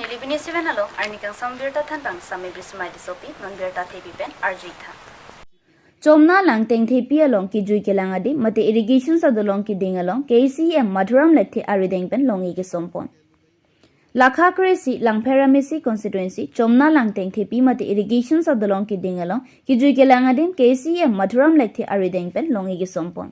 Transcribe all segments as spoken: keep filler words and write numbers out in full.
Libini seven along arni kangsam birta thanpang Sami Brismai Tissopi, non birta thepi pen arju-ik tha. Chomna Langteng Thepi along kijui kelang adim mate irrigation sadolong keding along K C E M Madhuram Lekthe arideng pen long-e kesompon. Lakha kre-isi Langpher M A C constituency Chomna Langteng Thepi mate irrigation sadolong keding along kijui kelang adim K C E M Madhuram Lekthe arideng pen long-e kesompon.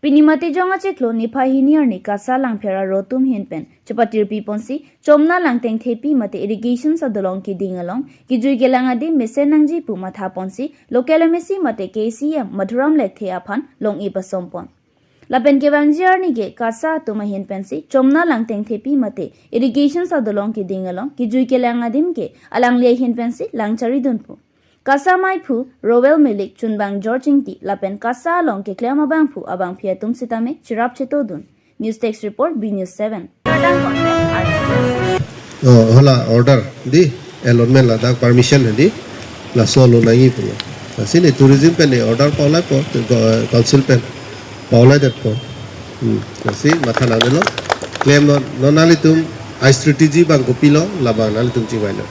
Pini Matijong achiklo niphai hini arni KASA Langpher aro atum ahin pen chepatirpi ponsi Chomna Langteng Thepi mate irrigation sadolong keding along kijui kelang adim mesen nangji pu matha ponsi local M A C mate K C E M Madhuram Lekthe aphan long-e pasompon. Lapen kevangji arni ke KASA atum ahin pensi Chomna Langteng Thepi mate irrigation sadolong keding along kijui kelang adim ke alangli ahin pensi lang charidun pu KASA maiphu Rowel Milik, chunbang George Ingti lapen KASA along keklem abangphu abangphi atum sitame cherap chetodun. News Desk Report, B News seven. Oh, hala order di, allotment ladak permission di, laso lo nangji pu. Lasi ne tourism pen ne order paulai po, go-, council pen paulai det po. Hmm, lasi matha nangdelo. Klem non, non nanglitum, ai strategy abang kopilo, labang nanglitum chingvailo.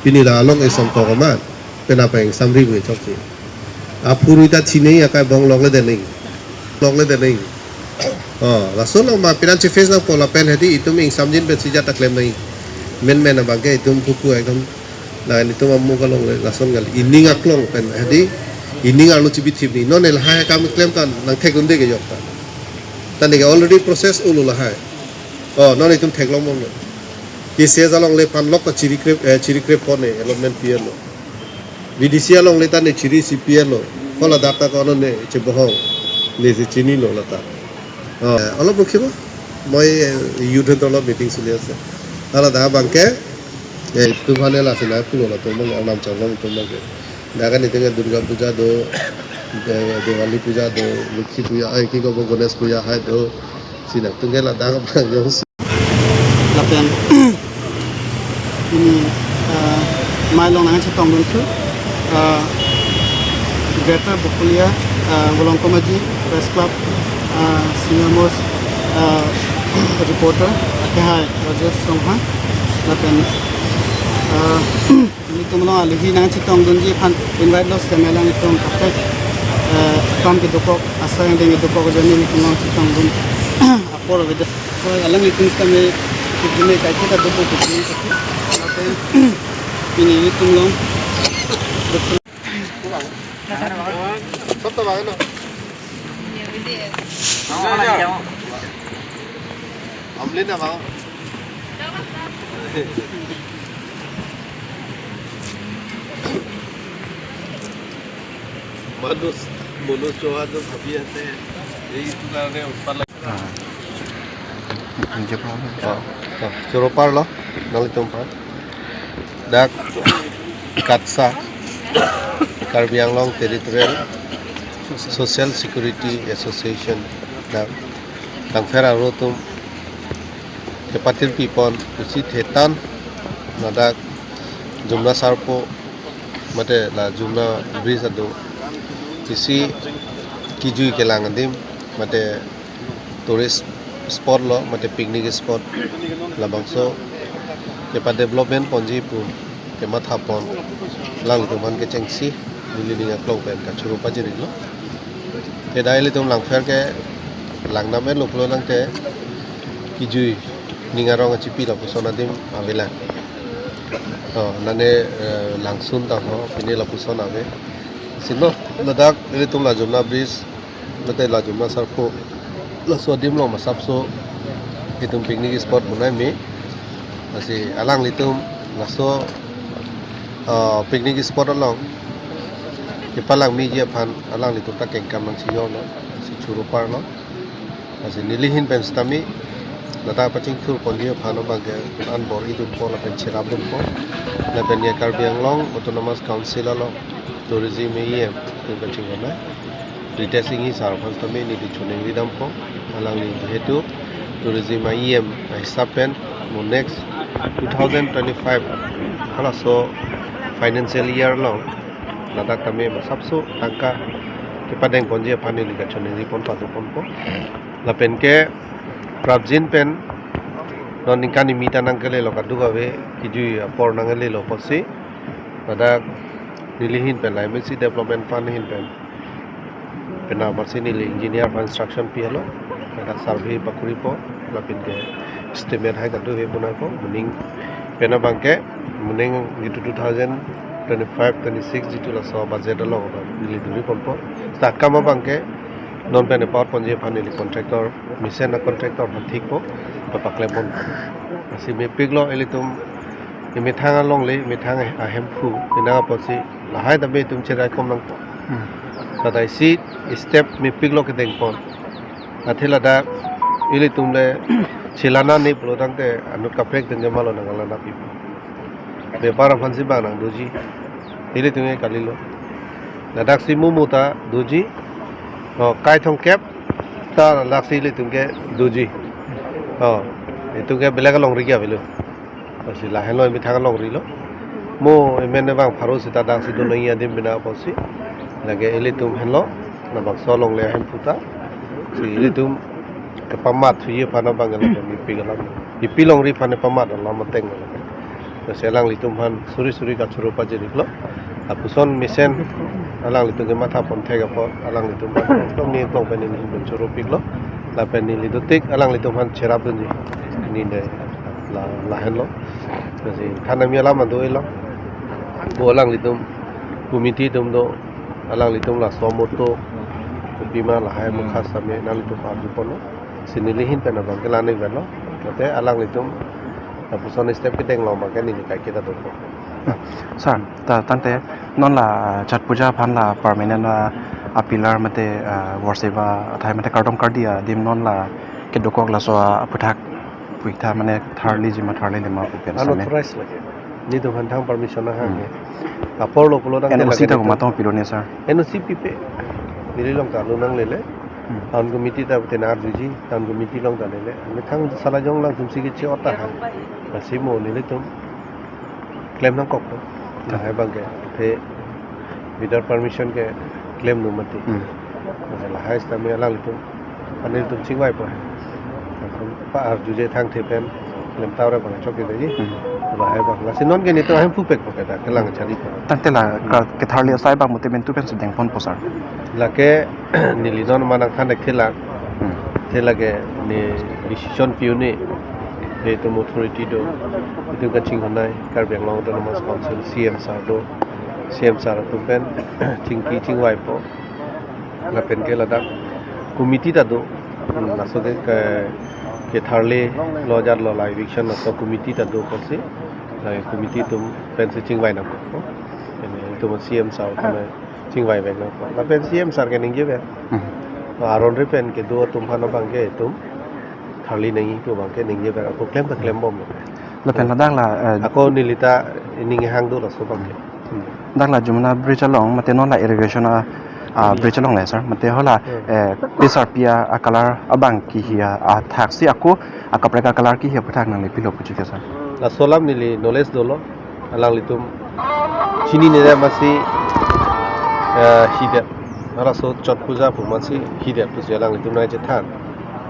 Pini la along esom kok amat, penap ingsamri bu chokche. Aphu rui ta chinei akai bong longle dening. Longle dening. Oh, laso lo ma penang che face nangpo lapen hedi itum ingsamjin pensi jat ta klem nangji. Menmen abang ke itum pupu ekdom la itum amu kalongle lason gal ining aklong pen hedi ining arlo chibithip ni. Non lahai akam klem kan nangthek dunde kejok ta. Tane ke already process ulo lahai. Oh, non itum theklong bomlo. K C S alongle panlok ta chiri krep, eh, chiri krep pon ne allotment pilo. V D C alongle ta ne chiri si pilo. Hala data kono ne chebohong. Ne si chinilo lata. Oh, eh, along bukhi bo. Moi, eh, youth pen along meeting suli ase. Hala da abang ke, eh, tumhane la sila pulo latum abang arnam changlam tum abang ke. Dak an itum ke Durga Puja do, eh, Diwali Puja do, Lokhi Puja, eh, ki kobo Ganesh Puja hai do. Sila tum ke ladak abang jongsi. Lapen ini, eh, mai along nangchetongdun thu, eh, Greater Bokolia, eh, Volongkom Aji Press Club, eh, senior most, eh, reporter, akehai Rajesh Chauhan, lapen, eh, nelitum along alohi nangchetongdunji aphan invite lo sitame alanglitum kaprek, eh, kam kedokok, asa angdeng kedokok ajoine nelitum along chetongdun apor avedet. Alanglitum sitame kejine kaike ta dokok kejine kaki. Lapen pini nelitum along Sab ta bang no. Amlin na bang. Manoj, Manoj Chauhan to bhabi ase, এইটো কাৰণে উৎপাত লাগে। Ah. Ang jep lang. Oh, oh, choro parlo, nanglitum aphan. Dak KATSA, Karbi Anglong Territorial Social Security Association, dak Langpher aro atum kepatirpi pon pusi thetan ladak Jumna Sarpo mate la Jumna Bridge ado isi kijui kelang adim mate tourist spot lo mate picnic spot labangso kepa development ponji pu kematha pon alanglitum aphan kechengsi neli ning aklong pen kachoro pajirlo. Kedai ilitum Langpher ke langdam-etlo pulo tangte kijui ning arong achipi lapuson adim avelang. Oh, nane, eh, langsun ta ho, pini lapuson ave. Sino, ladak ilitum la Jumna Bridge, mate la Jumna Sarpo, laso adim lo masapso itum picnic spot bonai me. Lasi alanglitum laso, eh, picnic spot along kepalangmeji aphan alanglitum ta kengkam nangsi yo no, si choro parlo. Lasi neli ahin pen sitame ladak pachingthur ponji aphan abang ke an bor-idunpo lapen cherapdunpo. Lapen ke Karbi Anglong Autonomous Council along Tourism A E M pen kachinghon nai Ritesh Enghi sir aphan sitame neli choningri dampo. Alangli jehetu Tourism A E M ahisap pen mo next two thousand twenty-five halaso financial year along ladak tame masapso tangka kepadeng ponji aphan neli kachoningri pon pado ponpo. Lapen ke prapjin pen Non ningkan kimi ta nangkelelo, kadokave kijui apor nangkelelo apotsi, ladak neli ahin pen la M A C Development Fund ahin pen, penap amatsi neli engineer aphan instruction pilo, ladak survey pakuripo, lapen ke estimate hai kadokave bonaipo, moning penap abangke, moning jitu two thousand twenty-five twenty-six jitu laso budget along neli duri ponpo. Seta akam abangke non pen apor ponji aphan neli contractor, mesen a-contractor aphan thikpo, papaklem ponpo. Lasi mepiklo ilitum, emethang alongle, emethang ahemphu, penap apotsi lahai ta be itum cherai kom nangpo. Hmm. Seta isi step mepiklo kedeng pon. Athe ladak ilitum le chilana ne pulo tangte anut kaprek tengke malo nanglang nangpipo. Bepar aphansi bang nangdoji. Ilitum ke kalilo. Ladaksi mumu ta doji. O, kaithongkep ta ladaksi ilitum ke doji. O, itum ke belek alongri ke avelo. Lasi lahenlo emethang longrilo. Mo emene bang pharo seta daksi do nangji adim penap apotsi. Lake ilitum henlo, labangso alongle ahemphu ta. Si ilitum kepamat thuji aphan abang lake mepik alam. Epi longri aphan pamat alam ateng lake. Lasi alanglitum aphan suri suri kachoro pajirlo. Lapuson mesen alanglitum kematha pon thek apot, alanglitum aphan tong ni tong pen neli ahin pen choropiklo. Lapen neli dotik alanglitum aphan cherapdunji. Neli la, lahenlo. Lasi thanami alam ado-elo. Bo alanglitum committee atum do, alanglitum laso moto kopima lahai mukha same nanglitum arju ponlo. Si neli ahin pen abangke la-an avelo. Mate alanglitum lapuson step kedeng along abangke neli kaiketa dopo. Sir, ta tangte non la Chhath Puja aphan la permanent a, a pillar mate, ah, worship athai mate kardom kardi adim non la kedokok laso aphuthak puitha mane tharliji ma tharlile ma pu pen same. Unauthorized lake. Nelitum aphan thang permission nang hang Hmm. ke. Apor lo pulo tangte N O C lake ta nelitum komat tong pilo ne, sir? N O C pipe. Neli along ta lo nanglele. Hmm. Town committee ta pute nar juji, town committee along ta lele. Emethang sala jong alangtum si keche-ot ta ha. Lasi mo nelitum klem nangkokpo. Hmm. Lahai abangke. Athe without permission ke klem nu mati. Hmm. Masa lahai sitame alanglitum, aneltum chingvaipo. Latum pa arjuje thangthe pen klem tau ra bang chokche daji. Hmm. Lahai abang. Lasi non ke nelitum ahemphu pekpo ke ta kelang charipo. Tangte la Hmm. ka, ketharli asai abang mute mentu pen sedeng ponpo, sir? Lake neli non manang than ek thela. Hmm. Thela ke ne decision pi-un-e. Nelitum authority do. Itum kachinghon-ai Karbi Anglong Autonomous Council C M sir do. C M sir atum pen chingki chingvaipo. Lapen ke ladak committee ta do. Hmm, laso ke, ke, ketharlilo ajat lo la eviction laso committee ta do apotsi. La committee atum pensi chingvai nangkokpo. Ene itum C M sir atum chingvai vek nangkok. Lapen C M sir ke ningje ver. Hmm. Aron re pen kedo atum aphan abangke itum tharli nangji pu abangke ningje ver. Ako klem ta klembom. Lapen ladak la, eh, Ako neli ta ning hang do laso abangke. Hmm. Dak la Jamuna bridge along, mate non la irrigation a, a Hmm. bridge along le, sir. Mate hala, Hmm. eh, P S R P a, a color abang kihi a, athak si ako, akaprek a color kihi aphuthak nangli pilo puji ke, sir? Laso alam neli knowledge dolo. Alanglitum chinine amatsi, eh, hidet. Halaso Chhath Puja pu amatsi hidet pusi alanglitum nangchethan.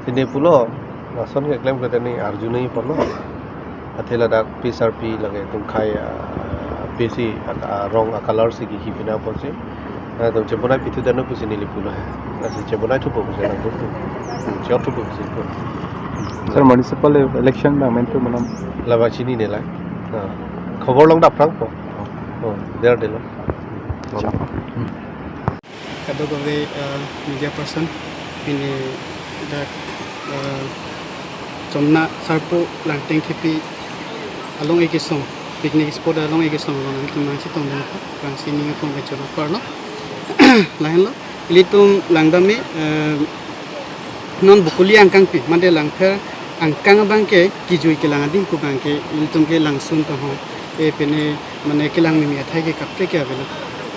Sini pulo, lason keklem ke tani arju nangji ponlo. Athe ladak P S R P lake itum khai, ah, P C, ah, rong a color si kihi penap apotsi. Nangtum chebonai pithu dano pusi neli pulo he. Lasi chebonai thupo pusi nangtum tu. Hmm, chok thupo pusi tu. Sir, municipal election abang mentu manam? Laba chinine la. Ah. Khobor long daphrangpo. Oh, der delo. Chok. Hmm. Kadokave, eh, media person, pini dak, eh, Jamuna Sarpo Langtengthepi along ekesong, picnic spot along ekesong along nangtum nangchetong dun, bangsi ning akong kachoro parlo. Lahenlo, ilitum langdam me, eh, non Bokolia angkangpi, mate Langpher angkang abangke kijui kelang adim pu abangke, ilitum ke langsun tong ho, e pene mane kelang mimi athai ke kaprek ke avelo.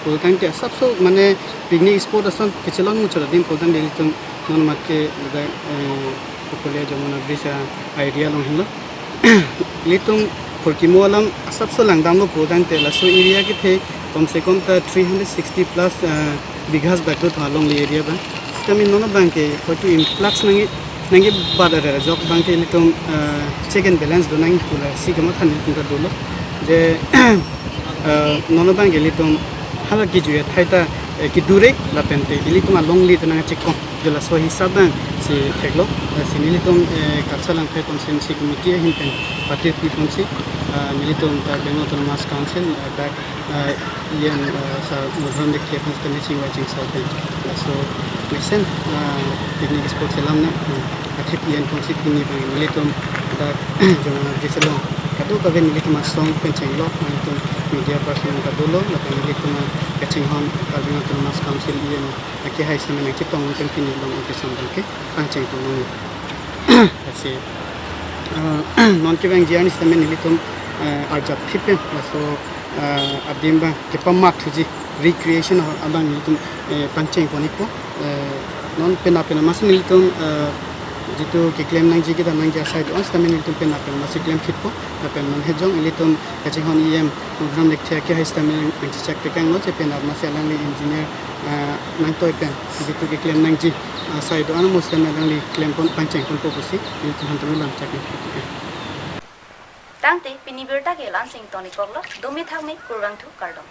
Pulotangte asapso mane picnic spot ason kechelong muchot adim pulotangte ilitum non mat ke ladak, eh, Bokolia Jamuna bridge a area along henlo. Ilitum phurkimo alam asapso langdamlo pulotangte laso area kethe kom se kom ta three hundred sixty plus, eh, bighas bak do tho alongle area abang. Sitame non abangke hoitu influx nangji Nangji bad ada jok abang ke ilitum, eh, check and balance do nangji pu lasi kamatha nelitum ta dolo. Je, eh, non abang ke ilitum hala kejui athai ta, eh, kedure lapen te ilitum alongle ta nangchekong. Je laso hisab abang si theklo, eh, si nelitum, eh, Karbi Anglong Langpher Constituency Committee ahin pen patir pi ponsi, eh, nelitum Karbi Anglong Autonomous Council, eh, dak, eh, E M, eh, Sir Madhuram Lekthe aphan sitame chingvai chingsai pen. So, mesen, eh, picnic spot selam na, eh, athip yen ponsi pini abang nelitum dak Jamuna Bridge along kadokave nelitum asong pen chenglok, nelitum media person ta dolo, lapen nelitum kachinghon Karbi Anglong Autonomous Council E M akehai sitame nangchetong pen pini along ong kesam abang ke pangcheng pon nanglo. Lasi, eh, non kevangji arni sitame nelitum, eh, arjap thip pen laso, eh, adim abang kepamat thuji recreation hall abang nelitum, eh, pangcheng pon ikpo. Eh, non penap penap amatsi nelitum, eh, jitu keklem nangji kedam nangji asai do-an sitame nelitum penap penap amatsi klem phitpo. Lapen non hejong ilitum kachinghon E M Madhuram Lekthe akehai sitame nangchechak tekanglo, je penap amatsi alangli engineer, eh, nangtoi pen jitu keklem nangji asai do-an mo sitame alangli klem pon pangcheng ponpo pusi ilitum aphan tame lam chak nangji. Tangte pini birta ke la-ansi ingtonikoklo, dome thakme, kurvangthu, kardom.